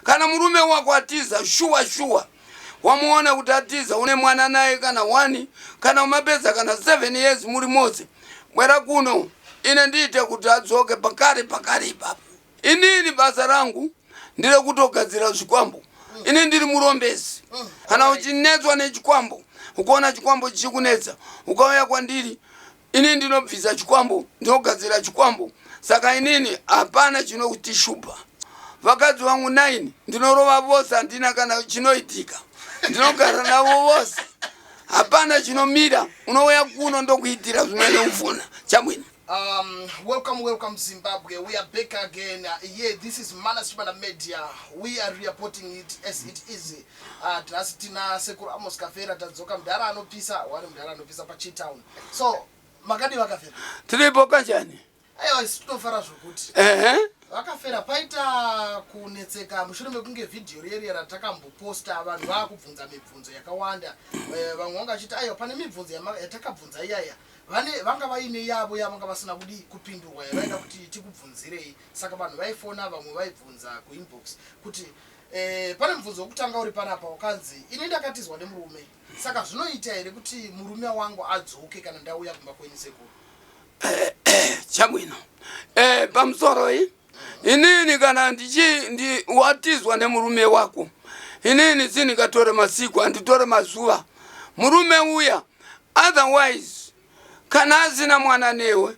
Kana murume wako atiza shuwa shuwa, wamuona kuti atiza, une mwana naye kana 1 kana umapedza kana 7 years muri mose, bwera kuno ine ndiite kuti adzoke pakare pakare ipapo. Inini basa rangu nderekutogadzira zvikwambo. Ini ndiri murombesi. Kana uchinetswa nechikwambo, ukaona chikwambo chichikunetsa, ukauya kwandiri, ini ndinobvisa chikwambo, ndinogadzira chikwambo. Saka inini hapana chinokutishupa. Vakadzi vangu 9 ndinorova vose, handina kana chinoitika, ndinogara navo vose, hapana chinomira. Unouya kuno ndokuitira zvimene ufuna chamwini. Welcome, welcome, Zimbabwe. We are back again. Yeah, this is Manas Chibanda Media. We are reporting it as it is. Nhasi tina Sekuru Amos Kafera, tadzoka, mudhara anopisa, wari mudhara anopisa paChitown. So, makadi vaKafera? Tiripo kanjani? Aiwa, isu tinofara zvokuti. VaKafera, paita kunetseka mushure mekunge vhidhiyo riye ratakamboposta, vanhu vaakubvunza mibvunzo yakawanda. Vamwe vanga vachiti aiwa, pane mibvunzo yatakabvunza iyaya, vane vanga vaine yavo yavanga vasina kudi kupindurwa, yavaida kuti tikubvunzirei. Saka vanhu vaifona, vamwe vaibvunza kuinbox kuti pane mubvunzo wekutanga uri panapa wakanzi, "Ini ndakatizwa nemurume, saka zvinoita here kuti murume wangu adzoke kana ndauya kumba kwenyu, sekuru?" Chabwino. Pamusoro iyi, inini kana ndichi ndi watizwa nemurume wako, inini sindingatore masiku, handitore mazuva murume uya. Otherwise kana asina mwana newe,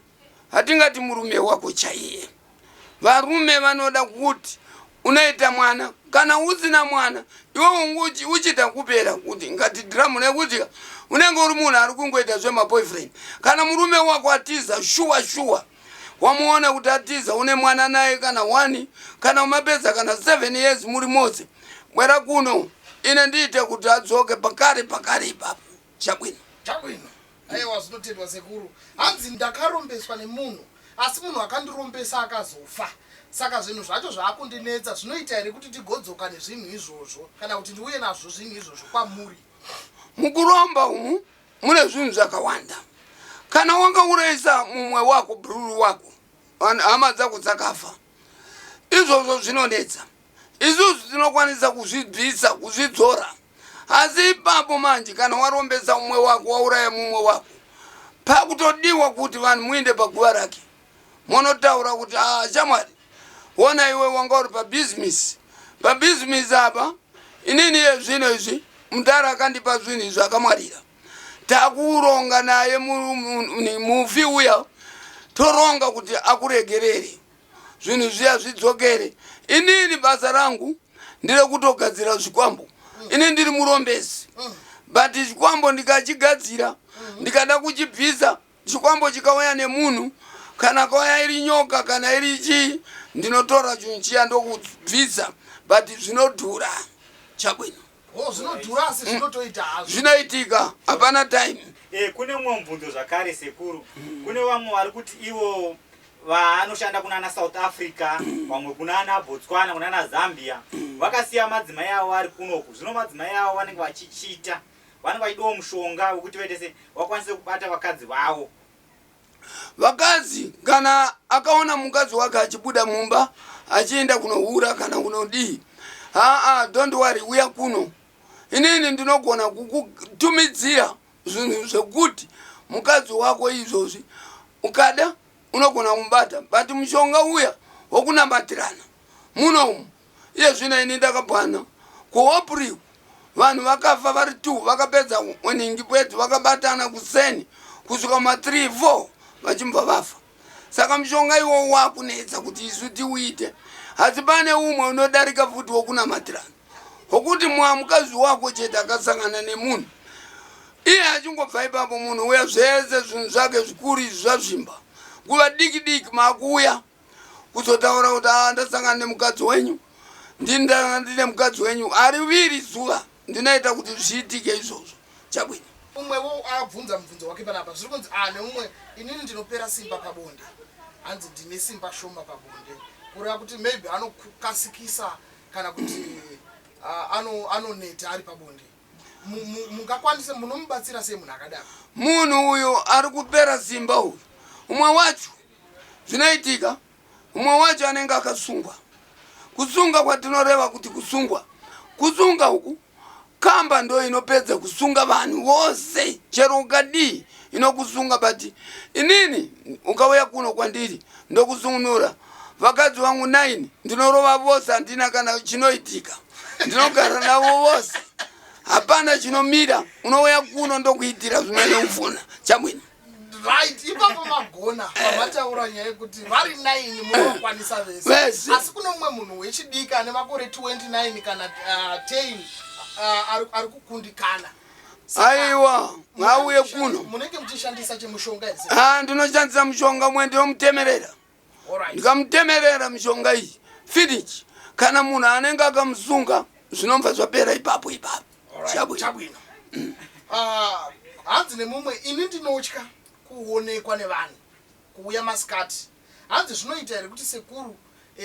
hatingati murume wako chaiye. Varume vanoda kuti unoita mwana. Kana usina mwana, iwe unguchi uchita kupera kuti ngati dhiramu, nekuti unenge uri munhu ari kungoita zvemaboyfriend. Kana murume wako atiza shuwa shuwa, wamuona kuti atiza, une mwana naye kana 1 kana umapedza kana 7 years muri mose, bwera kuno ine ndiite kuti adzoke pakare pakare ipapo chabwino. Chabwino. Aiwa, zvinotendwa, sekuru. Hanzi, "Ndakarombeswa nemunhu, asi munhu akandirombesa akazofa, saka zvinhu zvacho zvaakundinetsa. Zvinoita here kuti tigodzoka nezvinhu izvozvo, kana kuti ndiuye nazvo zvinhu izvozvo kwamuri?" Mukuromba umu mune zvinhu zvakawanda. Kana wanga urayisa mumwe wako, bhururu wako, hama dzako dzakafa, izvozvo zvinonetsa. Isusu tinokwanisa kuzvibvisa, kuzvidzora. Asi ipapo manje, kana warombesa umwe wako, wauraya mumwe wako, pakutodiwa kuti vanhu muinde paguva rake, munotaura kuti, "Ah, shamwari, wona iwe wanga uri pabhizinisi, pabhizinisi apa inini yezvino izvi mudhara akandipa zvinhu izvi, akamwarira. Takuronga naye mufi uya, toronga kuti akuregerere, zvinhu zviya zvidzokere." Inini basa rangu nderekutogadzira zvikwambo. Ini ndiri murombesi, but chikwambo ndikachigadzira, ndikada kuchibvisa chikwambo, chikauya nemunhu, kana kauya iri nyoka, kana iri chii, ndinotora chinhu chiya ndokubvisa, but zvinodhura chabwino. O, zvinodhura, asi zvinotoita hazvo. Zvinoitika, hapana time. Kune mumwe mubvunzo zvakare, sekuru. Kune vamwe vari kuti ivo vaanoshanda kunana South Africa, vamwe kunana Botswana, kunana Zambia, vakasiya madzimai avo vari kunoku. Zvino madzimai avo vanenge vachichita, vanenge vachidiwo mushonga wekuti vaite se vakwanise kubata vakadzi vavo. Vakadzi, kana akaona mukadzi wake achibuda mumba achienda kunohura kana kunodii, haa, don't worry, uya kuno. Inini ndinogona kukutumidzira zvinhu zvekuti mukadzi wako izvozvi ukada unogona kumubata, but mushonga uya wokunamatirana munomu. Iye zvino ini ndakabwana kuOpriku, vanhu vakafa vari two, vakapedza ningi pwedzi vakabatana kuseni kusvika ma3 4 vachimbva vafa. Saka mushonga iwowo wakunetsa kuti isu tiuite, asi pane umwe unodarika futi wokunamatirana, wokuti mwa mukadzi wako chete akasangana nemunhu, iye achingobva ipapo, munhu uya zvese zvinhu zvake zvikuru izvi zvazvimba. Nguva diki diki makuuya kuzotaura kuti, "A, ndasangana nemukadzi wenyu, ndini ndine mukadzi wenyu ari viri zuva." Ndinoita kuti zviitike izvozvo chabwino. Umwewo abvunza mubvunzo wake panapa, zviri kunzi a neumwe, "Inini ndinopera simba pabonde." Hanzi, "Ndine simba shoma pabonde," kureva kuti maybe anokasikisa kana kuti anoneta ari pabonde. Mungakwanise, munomubatsira sei munhu akadaro? Munhu uyu ari kupera simba uyu, umwe wacho zvinoitika, umwe wacho anenge akasungwa. Kusunga kwatinoreva kuti kusungwa, kusunga uku kamba ndo inopedza kusunga vanhu vose, chero ukadii inokusunga. But inini ukauya kuno kwandiri ndokusungunura. Vakadzi vangu 9 ndinorova vose, handina kana chinoitika, ndinogara navo vose, hapana chinomira. Unouya kuno ndokuitira zvimene ufuna chabwino. Right, ipapo magona pamataura nyaya yekuti vari 9 munokwanisa vese. Vese. Asi kune mumwe munhu wechidiki ane makore 29 kana 10 ari kukundikana. Aiwa, ngauye kuno. Munenge muchishandisa chimushonga here? Ah, ndinoshandisa mushonga umwe, ndinomutemerera. Ndikamutemerera mishonga iyi finish. Kana munhu anenge akamusunga zvinobva zvapera ipapo ipapo. Chabwino. Chabwino. Ah, hanzi nemumwe, ini ndinotya kuonekwa nevanhu, kuuya masikati. Hanzi zvinoita here kuti sekuru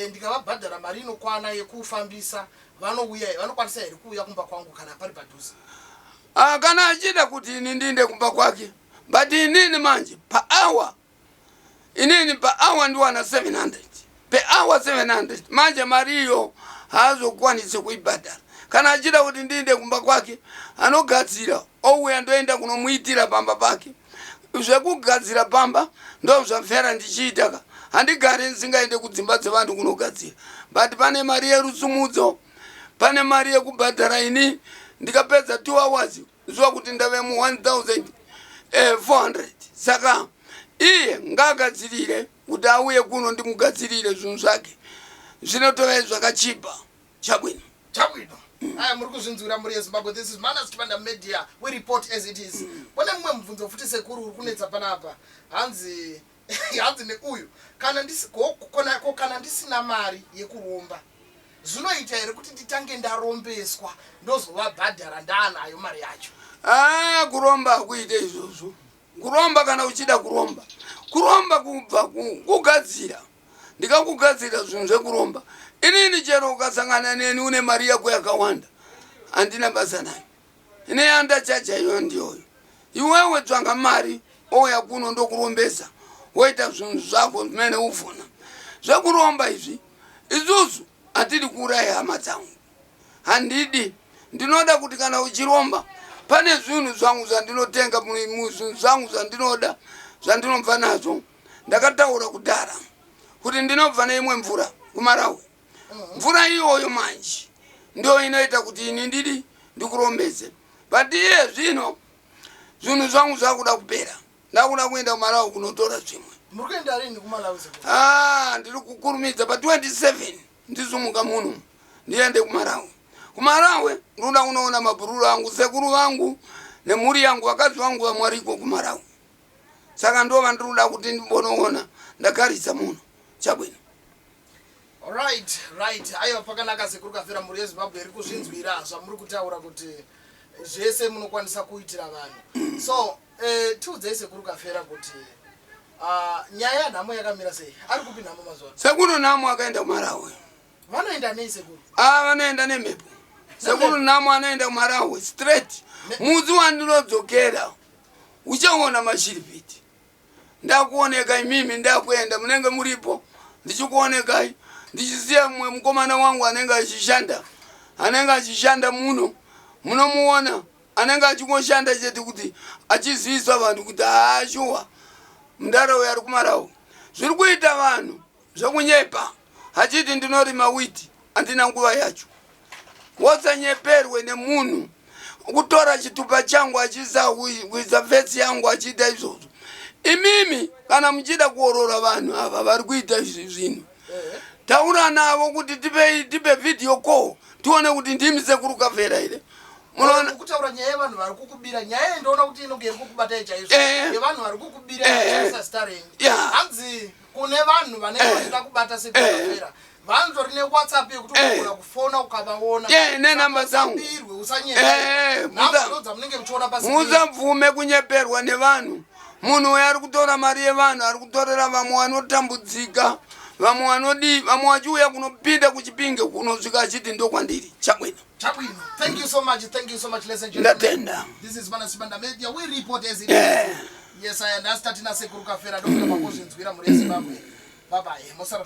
ndikavabhadhara mari inokwana yekufambisa, vanouya, vanokwanisa here kuuya kumba kwangu kana pari padhuze? Ah, kana achida kuti ini ndiinde kumba kwake, but inini manje pahour, inini pahour ndiwana 700 pehour, 700. Manje mari iyo haazokwanisi kuibhadhara. Kana achida kuti ndiinde kumba kwake, anogadzira ouya, ndoenda kunomuitira pamba pake. Zvekugadzira pamba ndo zvamfera ndichiita ka, handigari ndisingaende kudzimba dzevanhu kunogadzira. But pane mari yerusumudzo, pane mari yekubhadhara. Ini ndikapedza 2 hours, zuva kuti ndave mu1400. Saka iye ngaagadzirire kuti auye kuno ndimugadzirire zvinhu zvake, zvinotove zvakachipa chabwino. Chabwino. Aya, muri kuzvinzwira muri yeZimbabwe. This is Manas Chibanda Media, we report as it is. Kune mumwe mubvunzo futi sekuru uri kunetsa panapa. Hanzi neuyu, kana ko kana ndisina mari yekuromba, zvinoita here kuti nditange ndarombeswa, ndozovabhadhara ndaanayo mari yacho? Ah, kuromba hakuite izvozvo. Kuromba, kana uchida kuromba, kuromba kubva kugadzira. Ndikakugadzira zvinhu zvekuromba, inini chero ukasangana neni une mari yako yakawanda, handina basa nayo. Ine yandachaja iyoyo ndiyoyo. Iwewe tsvanga mari, ouya kuno ndokurombesa, woita zvinhu zvako zvimene ufuna. Zvekuromba izvi, isusu hatidi kuuraya hama dzangu, handidi. Ndinoda kuti kana uchiromba, pane zvinhu zvangu zvandinotenga, zvinhu zvangu zvandinoda, zvandinobva nazvo. Ndakataura kudhara kuti ndinobva neimwe mvura kuMarawi. Mvura iyoyo manje ndo inoita kuti ini ndidi ndikurombese. But iye zvino zvinhu zvangu zvakuda kupera, ndakuda kuenda kuMarawi kunotora zvimwe. Muri kuenda rini kuMalawi, sekuru? Ah, ndiri kukurumidza pa27 ndisumuka muno ndiende kuMarawi. KuMarawi ndinoda kunoona mabhururu angu, sekuru vangu nemhuri yangu, vakadzi vangu vamwe variko kuMarawi. Saka ndo vandiri kuda kuti ndimbonoona ndagarisa muno chabwino. Right, aiwa, pakanaka sekuru Kafera. Mhuri yeZimbabwe iri kuzvinzwira zvamuri kutaura kuti zvese munokwanisa kuitira vanhu. So tiudzei sekuru Kafera kuti nyaya yaNhamo yakamira sei? Ari kupi Nhamo mazuva ano? Sekuru Nhamo akaenda kuMarawi. Vanoenda nei, sekuru? Ah, vanoenda nemhepo. Sekuru Nhamo anoenda kuMarawi straight. Musi wandinodzokera uchaona mashiripiti ndakuoneka. Imimi ndakuenda, munenge muripo ndichikuonekai, ndichisiya mumwe mukomana wangu anenge achishanda muno, munomuona anenge achingoshanda chete kuti achizivisa vanhu kuti haa, shuwa mundarawo ari kuMarawi. Zviri kuita vanhu zvekunyepa achiti ndinorima witi, handina nguva yacho. Wosanyeperwe nemunhu kutora chitupa changu achiisa kuisa face yangu achiita izvozvo. Imimi kana muchida kuorora vanhu ava vari kuita izvi zvinhu, taura navo kuti tipe video call tione kuti ndimi sekuru Kafera here. Munoona? Kutaura nyaya yevanhu vari kukubira, nyaya iyi ndoona kuti inonge iri kukubatai chaizvo. Yevanhu vari kukubira vachishandisa zita renyu. Hanzi kune vanhu vanenge vachida kubata sekuru Kafera, vanotori neWhatsApp yekuti unogona kufona ukavaona. Nenhamba dzangu. Usabirwe, usanyepa. Ndo dzamunenge muchiona pasi. Musabvume kunyeperwa nevanhu. Munhu uyo ari kutora mari yevanhu, ari kutorera vamwe vanotambudzika, vamwe vanodii, vamwe vachiuya kunopinda kuChipinge kunosvika achiti ndokwandiri chabwino. Chabwino. Thank you so much, thank you so much, ladies and gentlemen. Ndatenda. This is Manasibanda Media, we report as it is. Yes, I understand. Tina sekuru Kafera, ndokuti makuzvinzwira, muri yeZimbabwe. Bye bye, mosara.